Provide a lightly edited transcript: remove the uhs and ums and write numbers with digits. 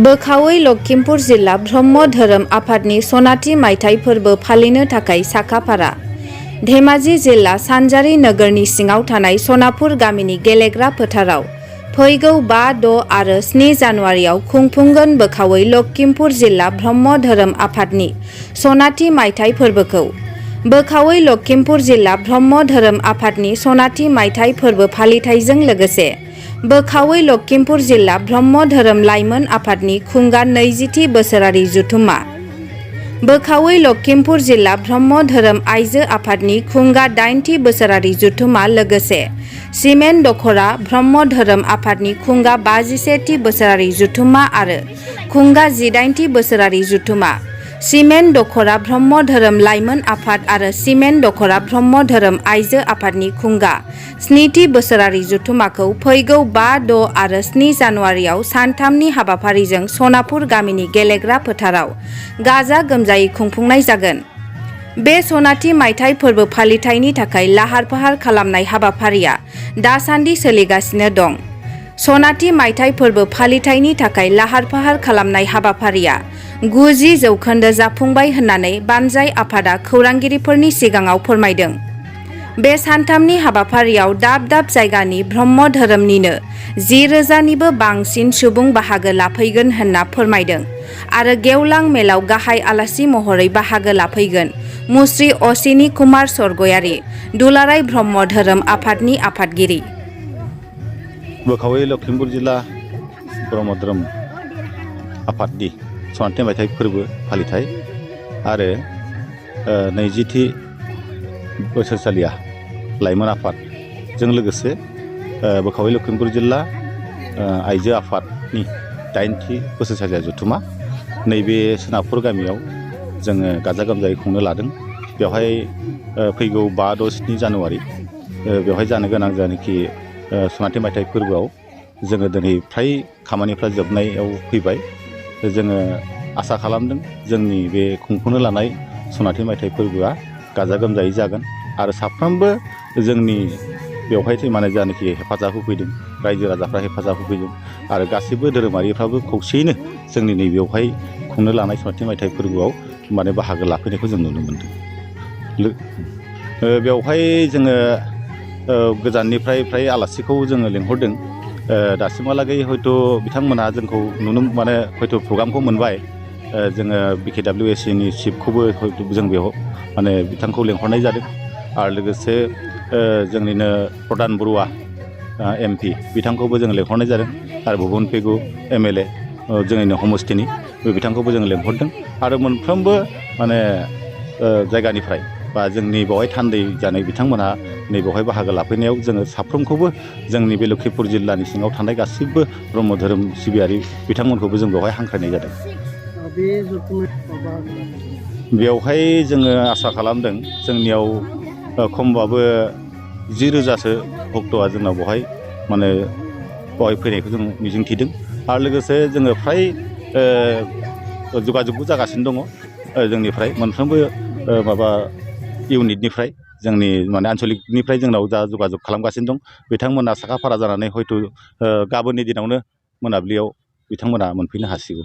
बोखावै लखिमपुर जिल्ला ब्रह्म धोरोम आफादनि सनाथि मायथाइ फोरबो फालिनो थाखाय साखाफारा। धेमाजि जिल्ला सानजारि नोगोरनि सिङाव थानाय सनापुर गामिनि गेलेग्रा फोथाराव फैगौ 5, 6 आरो 7 जानुवारियाव खुंफुंगोन बोखावै लखिमपुर जिल्ला ब्रह्म धोरोम आफादनि सनाथि मायथाइ फोरबोखौ। बोखावै लखिमपुर जिल्ला ब्रह्म धोरोम आफादनि सनाथि मायथाइ फोरबो फालिथायजों लोगोसे बोखावै लखिमपुर जिल्ला ब्रह्म धोरोम लाइमोन आफादनि खुंगा 20थि बोसोरारि जथुम्मा, बोखावै लखिमपुर जिल्ला ब्रह्म धोरोम आइजो आफादनि खुंगा 8थि बोसोरारि जथुम्मा लोगोसे सिमेन्ट दख'रा ब्रह्म धोरोम आफादनि खुंगा 51थि बोसोरारि जथुम्मा आरो खुंगा 18थि बोसोरारि जथुम्मा, सिमेन्ट दख'रा ब्रह्म धोरोम लाइमोन आफाद आरो सिमेन्ट दख'रा ब्रह्म धोरोम आइजो आफादनि खुंगा 7थि बोसोरारि जथुम्माखौ फैगौ 5, 6 आरो 7 जानुवारियाव सानथामनि हाबाफारिजों सनापुर गामिनि गेलेग्रा फोथाराव गाजा गोमजायै खुंफुंनाय जागोन। बे सनाथि मायथाइ फोरबो फालिथायनि थाखाय लाहार फाहार खालामनाय हाबाफारिया दासान्दि सोलिगासिनो दं। सनाथि मायथाइ फोरबो फालिथायनि थाखाय लाहार फाहार खालामनाय हाबाफारिया 90% जाफुंबाय होननानै बानजाय आफादा खौरांगिरिफोरनि सिगाङाव फोरमायदों। बे सानथामनि हाबाफारियाव दाब दाब जायगानि ब्रह्म धोरोमनिनो 10,000निबो बांसिन सुबुं बाहागो लाफैगोन होनना फोरमायदों आरो गेवलां मेलाव गाहाय आलासि महरै बाहागो लाफैगोन मुस्रि अश्विनी कुमार स्वर्गयारी, दुलाराय ब्रह्म धोरोम आफादनि आफादगिरि। बोखावै लखिमपुर जिल्ला ब्रह्म धोरोम आफादनि सनाथि मायथाइ फोरबो फालिथाय आरो 20थि बोसोरसालिया लाइमोन आफादजों लोगोसे बोखावै लखिमपुर जिल्ला आइजो आफादनि 8थि बोसोरसालिया जथुम्मा नैबे सोनापुर गामियाव जोङो गाजा गोमजायै खुंनो लादों। बेवहाय फैगौ 5, 6, 7 जानुवारि बेवहाय जानो गोनां जानाखि सनाथि मायथाइ फोरबोआव जोङो दिनै फ्राय खामानिफ्रा जोबनायाव फैबाय। जोङो आसा खालामदों जोंनि बे खुंफुंनो लानाय सनाथि मायथाइ फोरबोआ गाजा गोमजायै जागोन आरो साफ्रोमबो जोंनि बेवहाय माने जानाखि हेफाजाब होफैदों, रायजो राजाफ्रा हेफाजाब होफैदों आरो गासैबो धोरोमारिफ्राबो खौसेयैनो जोंनि नैबेयावहाय खुंनो लानाय सनाथि मायथाइ फोरबोआव माने बाहागो लाफैनायखौ जों नुनो मोन्दों। बेवहाय जोङो गोजाननिफ्राय फ्राय आलासिखौ जोङो लेंहरदों। दासिमहालागै हयथ' बिथांमोनहा जोंखौ माने हयथ' प्रग्रामखौ मोनबाय। जोङो BKWSनि चिफखौबो हयथ' जों बेयाव माने बिथांखौ लेंहरनाय जादों आरो लोगोसे जोंनिनो प्रधान बरुवा MP बिथांखौबो जों लेंहरनाय जादों आरो भुबन पेगु MLA जोंनिनो समस्तिनि बिथांखौबो जों लेंहरदों आरो मोनफ्रोमबो माने जायगानिफ्राय बा जोंनि बेवहाय थान्दै जानाय बिथांमोनहा नैबेवहाय बाहागो लाफैनायाव जोङो साफ्रोमखौबो जोंनि बे लखिमपुर जिल्लानि सिङाव थानाय गासैबो ब्रह्म धोरोम सिबियारि बिथांमोनखौबो जों बेवहाय हांख्रायनाय जादों। बेवहाय जोङो आसा खालामदों जोंनियाव खमबाबो 10,000सो भक्तआ जोंनाव बेवहाय माने बेवहाय फैनायखौ जों मिजिंथिदों आरो लोगोसे जोङो फ्राय जगाजगबो जागासिनो दङ जोंनिफ्राय मोनफ्रोमबो माबा इउनिटनिफ्राय जोंनि माने आन्सलिकनिफ्राय जोंनाव जा जगाजग खालामगासिनो दं। बिथांमोना साखाफारा जानानै हयथ' गाबोननि दिनावनो मोनाबिलियाव बिथांमोना मोनफैनो हासिगौ।